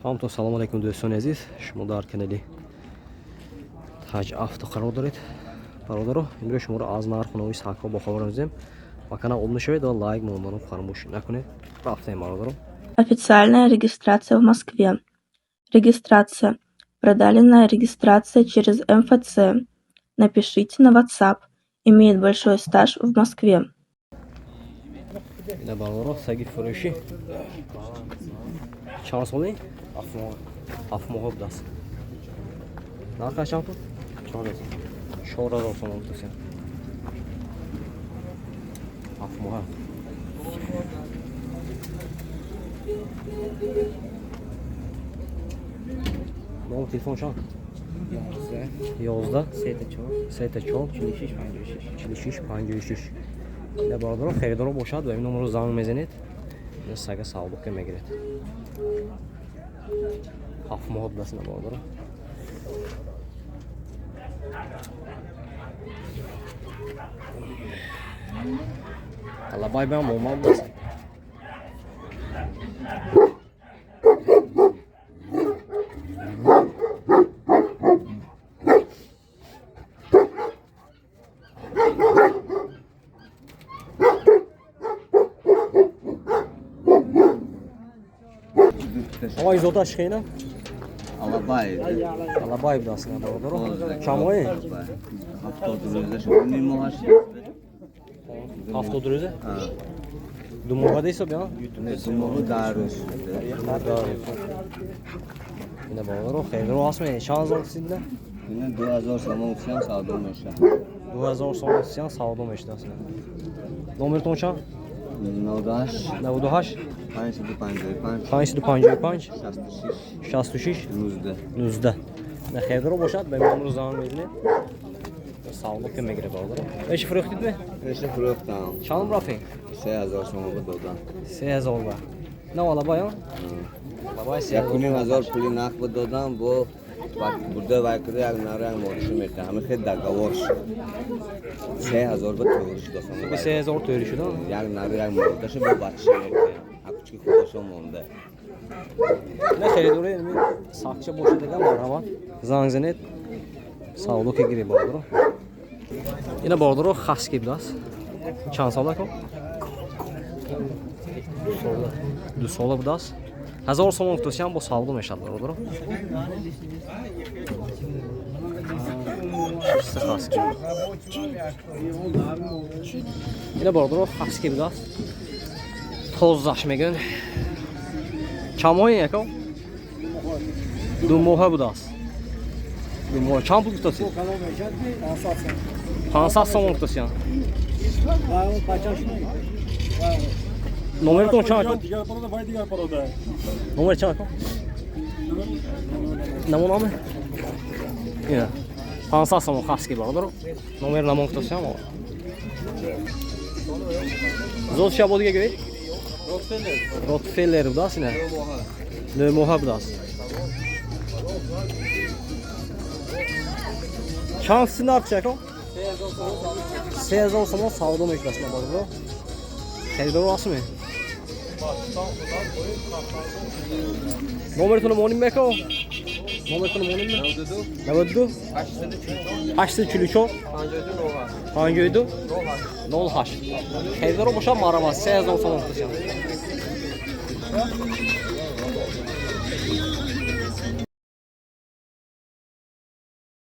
Ҳамто салом алайкум, дӯстони азиз. Шумо дар канали Таҷ Авто қарор доред. Бародаро, имрӯз шуморо аз нарху нави сагҳо бохабар мезем. Ба канал обуна шавед ва лайк монданро фаромӯш накунед. Рафтем, бародаро. Официальная регистрация в Москве. Регистрация. Продленная регистрация через МФЦ. Напишите на WhatsApp. Имеет большой стаж в Москве. Ина, бародаро, саги фурӯшӣ чанд солӣ? 7 моҳа будааст. Нархаш чанд пул? 4000 сомон будааст. 7 моҳа. Номер телефон чанд? 11 34 46 56. Ина, бародаро, харидоро бошад, ба ин номерро занг мезанед. Ина, сага савдо ка мегиред. 7 моҳа будааст, ина, бародаро. Алабай бам момал будааст. Ама изота шихена? Алабай. Алабай будааст, ина, бародаро. Чанд моҳе? 70 рӯза шуд. Ним моҳаш. 70 рӯза? 2 моҳа ҳисоб я? Не, 2 моҳу 10 рӯз. Ина, бародаро, хелро ҳаст ме? Чанд ҳазор сидна? Ина 2000 сомон гуфтам, савдо мешавад. 2000 сомон сиан савдо мешудааст. Номертон чанд? 98 98 555 555 66 66 19. 19. На, хелро бошад, ба номерро занг мезанед. Савдо ки мегиред, бародаро. Эши фурӯхтид ме? Эши фурӯхтам. Чанд рафтем? 3000 сомон ба додам. 3000 ба. На, алабай, а? Алабай се. 1500 пули нақд ба додам, бо бурда вай куда як нара як модиша метаҳам. Ҳами хел договор шуд. 3000 ба тӯғри шуд. 3000 тӯғри шуд? Як нара як модаша бо бача метаҳам. Акучки худашон монда. На, харидори сахча бошад дигар, марҳамат, занг занед. Савдо ки гиред, бародаро. Ина, бародаро, хаски будааст. Чанд сола ко? 2 сола будааст. 1000 сомон гуфтасиам, бо савдо мешавад, бародаро. Чиста хаски. Ина, бародаро, хаски будааст. Тозаш мегӯянд. Чанд моҳе, яко? 2 моҳа будааст. 2 моҳа. Чанд пул гуфтасид? 500 сомон гуфтасиям. Номертон чанд, ако? Номер чанд, ако? Намонаме? Ина. 500 сомон хаски, бародаро. Номер намон гуфтасиям. Зод шабо дига гӯед? Ротфеллер будааст, ина. 9 моҳа будааст. Чанд си нарх, ако? 3000 сомон савдо мешудааст, ина, бародаро. Харидоро ҳаст ме? Номертонро моним меко? Номертонро моним ме? 92 844 52 08. Харидоро бошад, марҳамат, 3000 сомон гуфтасиям.